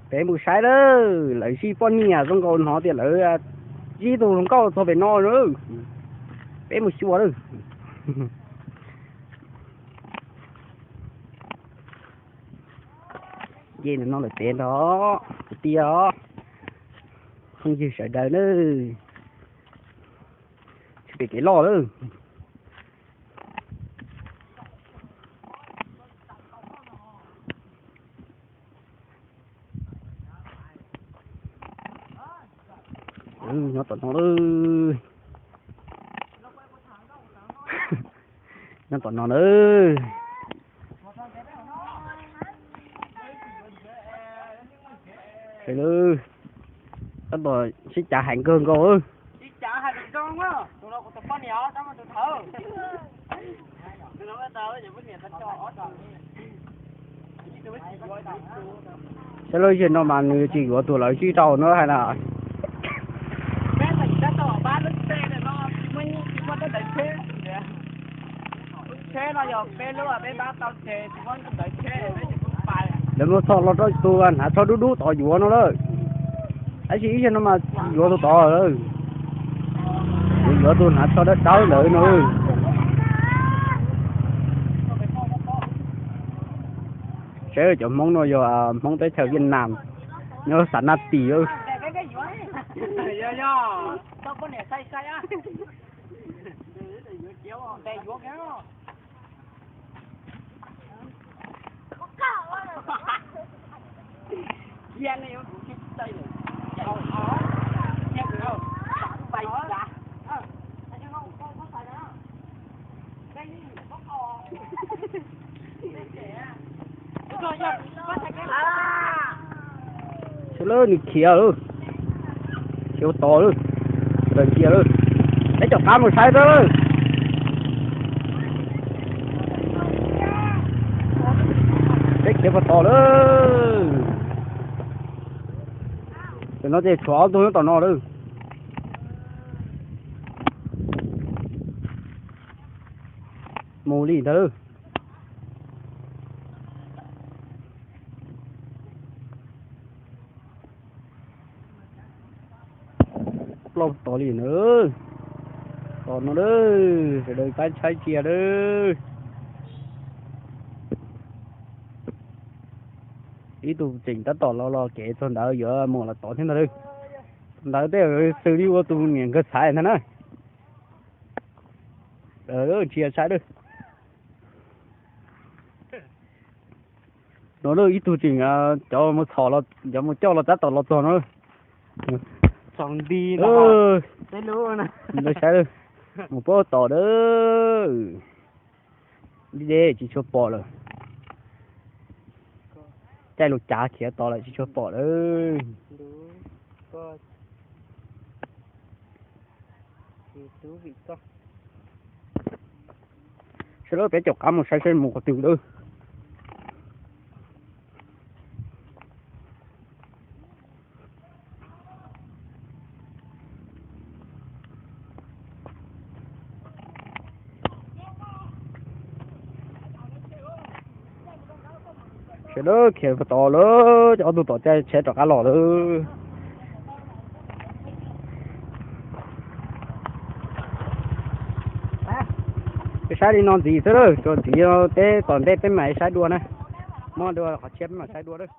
Peb mus saib lawm, lawv zij poj niam zoo nkaus hnov tias lawv zij tus hluas nkauj txog pem no lawm. Peb mus xyuas lawm. Nce no lawm pem nrog kwv tij os, phooj ywg sawv daws nawb. Tsis pem kev loj lawm. Nyob tom no lawm. Nyob tom no na. Sawv daws, tab tom sib cav hais kawg nkaus. Saib lub zig no mas nws tsis yuav tus lawv sib rau no hais na. Lawv muab txhom los rau tus hnav tsho dub dub tod yuav no lawm. Tab sis ib zig no mas tsis yuav tus tod lawm. Yuav, yuav tus hnav tsho dawb dawb ntawd no. Saib cov Hmoob no yog Hmoob teb chaws Viaj Nam, nyob Xav Naj Tis. Saib lawm, nws khiav lawm, khiav ua tod lawm, raws cia lawm. Peb caum qab mus saib lawm. Peb khiav puag tod lawm. Tam no ces tshuav ob tug nyob tom no lawm. Mus li ntawd. Ploj tod li na. Tom no na, sawv daws pab saib cia lawm. Ib tug tseem tab tom los los kev txog ntawd yuav mus los tod thiab ntag. Ntawd tej xws li ua tus niam nkawd xaiv ntag na. Ntsia saib lawm. No lawm ib tug tseem, cov mus txhom los, cov mus coj los tab tom los txog no. Txog nti, saib, mus pab tom dawb. Dib deb tsis tshua pom lawm. Caij lus cav khiav tod lawm tsis tshua pom lawm. Sawv daws, peb caum qab mus saib saib mus qhov twg lawm. Sawv daws, khiav puag tod lawm, ob tug tom caij tsheb rov qab los lawm. Peb saib li no ntxiv xwb lawm, tsuas ntxiv peb tom ntej peb mam saib dua na. Muab dua qhov tshiab peb mam saib dua lawm.